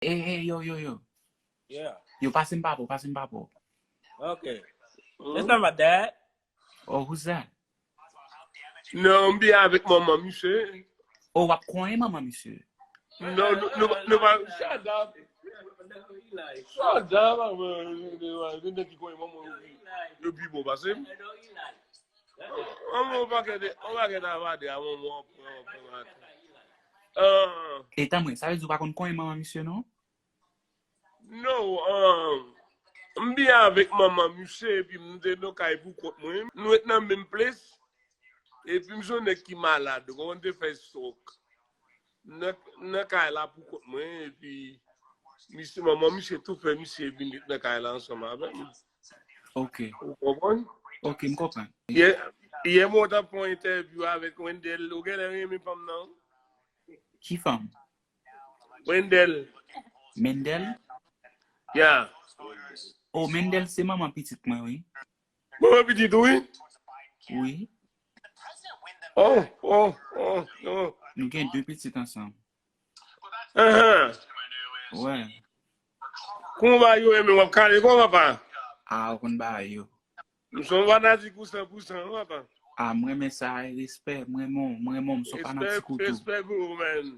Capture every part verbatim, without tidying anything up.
Hey, hey, yo, yo, yo. Yeah. Yo, pase m pa pou, pase m pa pou. Okay. It's not my dad. Oh, who's that? Non, m byen avèk manman misye. Oh, w ap konyen manman misye? Non, nou nou pa shut up. Shut up, man. Nèg ki konyen manman yo pi bon pase m. Manman yon pakèt yon pakèt avade a manman w ap pran w ap pran atè. E tanmwen, sa vle di w pa konn konyen manman misye non? No, um, m byen avèk manman misye epi m te nan kay pou kont mwen. Nou ret nan menm ples. Epi m se yon nèg ki malad, ou konprann, te fè stroke. Nan nan kay la pou kont mwen epi misye manman misye tou fè misye vin ret nan kay la ansanm avè m. Ok. Ou konprann? Ok, m konprann. Yè yè mwen t ap fè yon entèvyou avèk Wendell, ou genlè renmen fanm nan? Ki fanm? Wendell. Mendel? Yeah. Oh, Mendel se manman pitit mwen, wi. Manman pitit ou, wi? Wi. Oh, oh, oh, oh. Nou gen de pitit ansanm. Ahan. Wè. Kòman bagay yo ye menm, w ap kale kò, papa? Ah, ou konn bagay yo. M se yon fanatik ou san pou san, wi, papa. Ah, m renmen sa, respè, m renmen w, m renmen w, m se yon fanatik ou tou. Respè pou ou, man.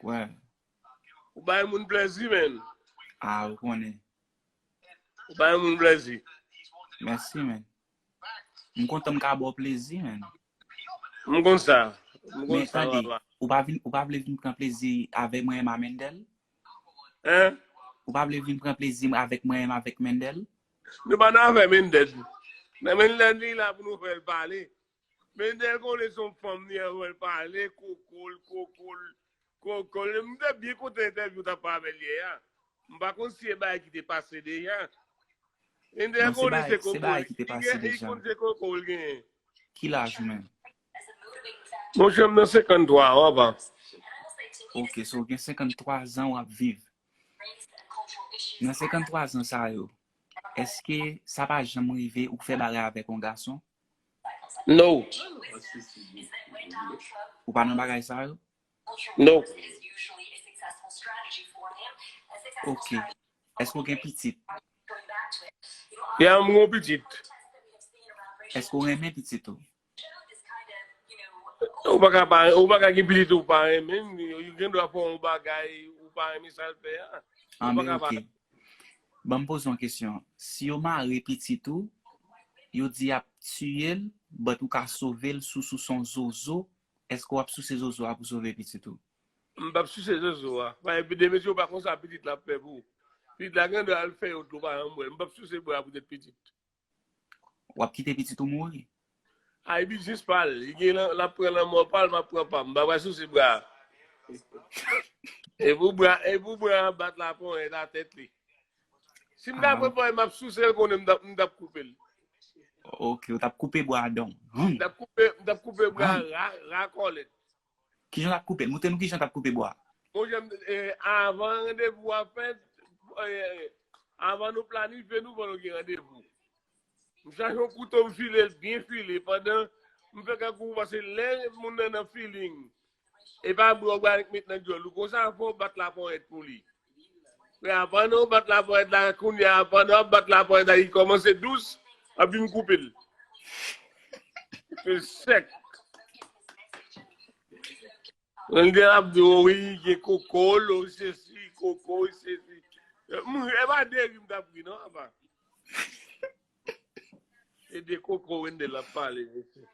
Wè. Ou bay moun plèzi, man. Ah, ou konnen. Ou bay moun plèzi. Mèsi, man. M kontan m ka ba w plezi, man. M konn sa. M konn Men sa, tande, papa. Ou pa vin, ou pa vle vin pran plezi avè mwen menm a Mendel? Hein? Ou pa vle vin pran plezi avèk mwen menm avèk Mendel? Nou pa nan afè Mendel. Nan Mendel li la pou nou fè l pale. Mendel konnen se yon fanm li an fè l pale, kokol, kokol, kokol. M te byen kontan entèvyou w t ap fè avè l yè a. M pa konn si e bagay ki te pase deja. Mendel Non, se konnen bagay, se se koko bagay l ki te gen, pase li deja. Konn se koko l genyen. Ki laj ou menm? Monchè, m nan senkanntwa, w ap. Ok, so gen senkanntwa zan w ap viv. Nan senkanntwa zan sa yo, èske sa pa janm rive ou fè bagay avèk yon gason? No. Ou pa nan bagay sa yo? No. Ok. Èske w gen pitit? Ya, m gen yon pitit. Èske w renmen pitit ou? Ou pa ka pa, ou pa ka gen pitit ou pa renmen, ou gen dwa fè yon bagay, ou pa renmen sa l fè a. Ah, Ou pa men ka pa. Ok. Ban m poze yon kesyon. Si yo mare pitit ou, yo di y ap tiye l, but ou ka sove l sou sou son zozo, èske w ap souse zozo a pou sove pitit ou? M p ap souse zozo a. Paske demen si ou pa konsa, pitit la ap pè pou ou. Pitit la gen dwa al fè yon tou pa yon bwè. M p ap souse bwè a poutèt pitit. W ap kite pitit ou mouri? Ay biznis pa l. Li gen lan, l ap pran lanmò pa l, m ap pran pa m. M pa pral souse bwè a. E pou bwè a, e pou bwè a bat laponyèt atè tèt li. Si m ta Ah. Pran pa l, m ap souse l konnen m t ap, m t ap koupe l. Ok, ou t ap koupe bwa a dan. Hmm. M t ap koupe, m t ap koupe bwè a Ah. ra, ra kòlèt. Kijan w t ap koupe l? Montre nou kijan w t ap koupe bwa a. Monchè, m, eh, avan randevou a fèt, eh, avan nou planifye, nou fò nou gen randevou. M chache yon kouto, m file l byen file, pandan m fè kankou, paske lè moun nan nan feeling, e pa bwè w pral met nan dyòl ou konsa, fò w bat laponyèt pou li. Men avan nou bat laponyèt la, kounye a, pandan w ap bat laponyèt la, li kòmanse dous, epi m koupe l. L sèk. Lè l ap di w, wi, gen koko, lo, sesi, koko, sesi. M ri, e pa de ri m t ap ri, non, apa. E de koko, Wendell ap pale, mesye.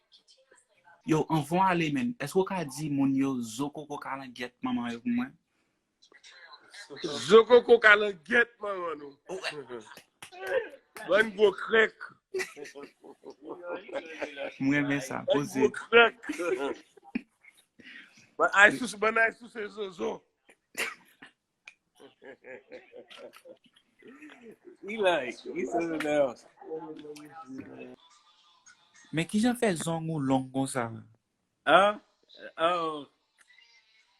Yo, anvan w ale, menn, èske w ka di moun yo zo koko kalangyèt manman yo pou mwen? Zo koko kalangyèt manman nou. Bann gwo krèk. M renmen sa, Bann poze. Gwo krèk. Bann ay souse, bann ay souse zozo. He like, he says it now. Men kijan fè zong ou long konsa? Ah, oh.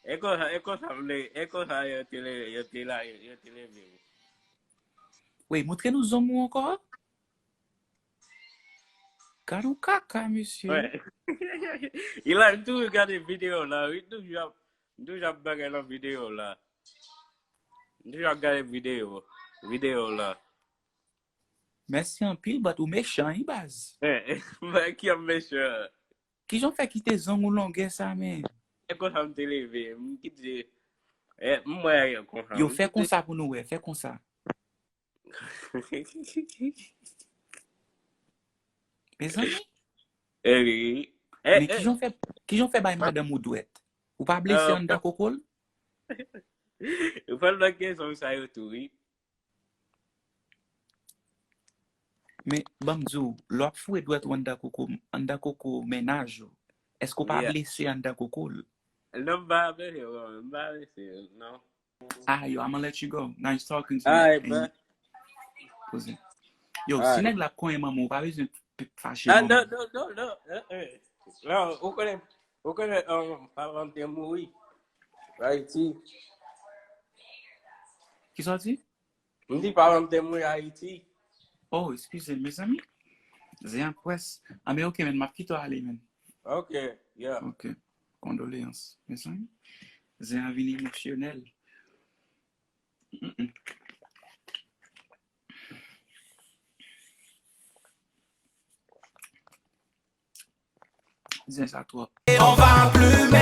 E konsa, e konsa vle, e konsa yo te le, yo te la, yo te leve. Wi, montre nou zong ou ankò. Gad yon kaka, mesye. Wè. He like, m toujou gade videyo la, wi, toujou ap, toujou ap bagay nan videyo la. M toujou ap gade videyo. Videyo la. Mèsi anpil, but ou mechan, wi, baz. Ki ap mechan? Kijan w fè kite zong ou longè sa, men? E konsa m te leve. M kite. E, m wè konsa. Yo, fè konsa pou nou wè. Fè konsa. Mezanmi. Eri. Men kijan w fè, kijan w fè bay madanm ou dwèt? Ou pa blese anndan koko l? Ou fè l nan kesyon sa yo tou, wi. Men, ban m di w, lè w ap foure dwèt ou anndan koko, anndan koko mennaj ou, èske w pa blese anndan koko l? Non, m pa blese, bro. M pa blese, non. Ah, yo, I'ma let you go. Nice talking to Alright, you. bro. Poze. Yo, si nèg la ap konyen manman, ou pa bezwen p- fache Ah, manman. Non, non, non, non. Eh, eh. Non, ou konnen, ou konnen, um, paran m te mouri. Ayiti. Kisa w di? M di paran m te mouri Ayiti. Oh, eskize m, mezanmi. Zen an pwès. Ah, men ok, men, m ap kite w ale, men. Ok, yeah. Ok. Kondoleyans, mezanmi. Zen an vin emosyonèl. Mm-mm. Zen sa twòp. On va plumer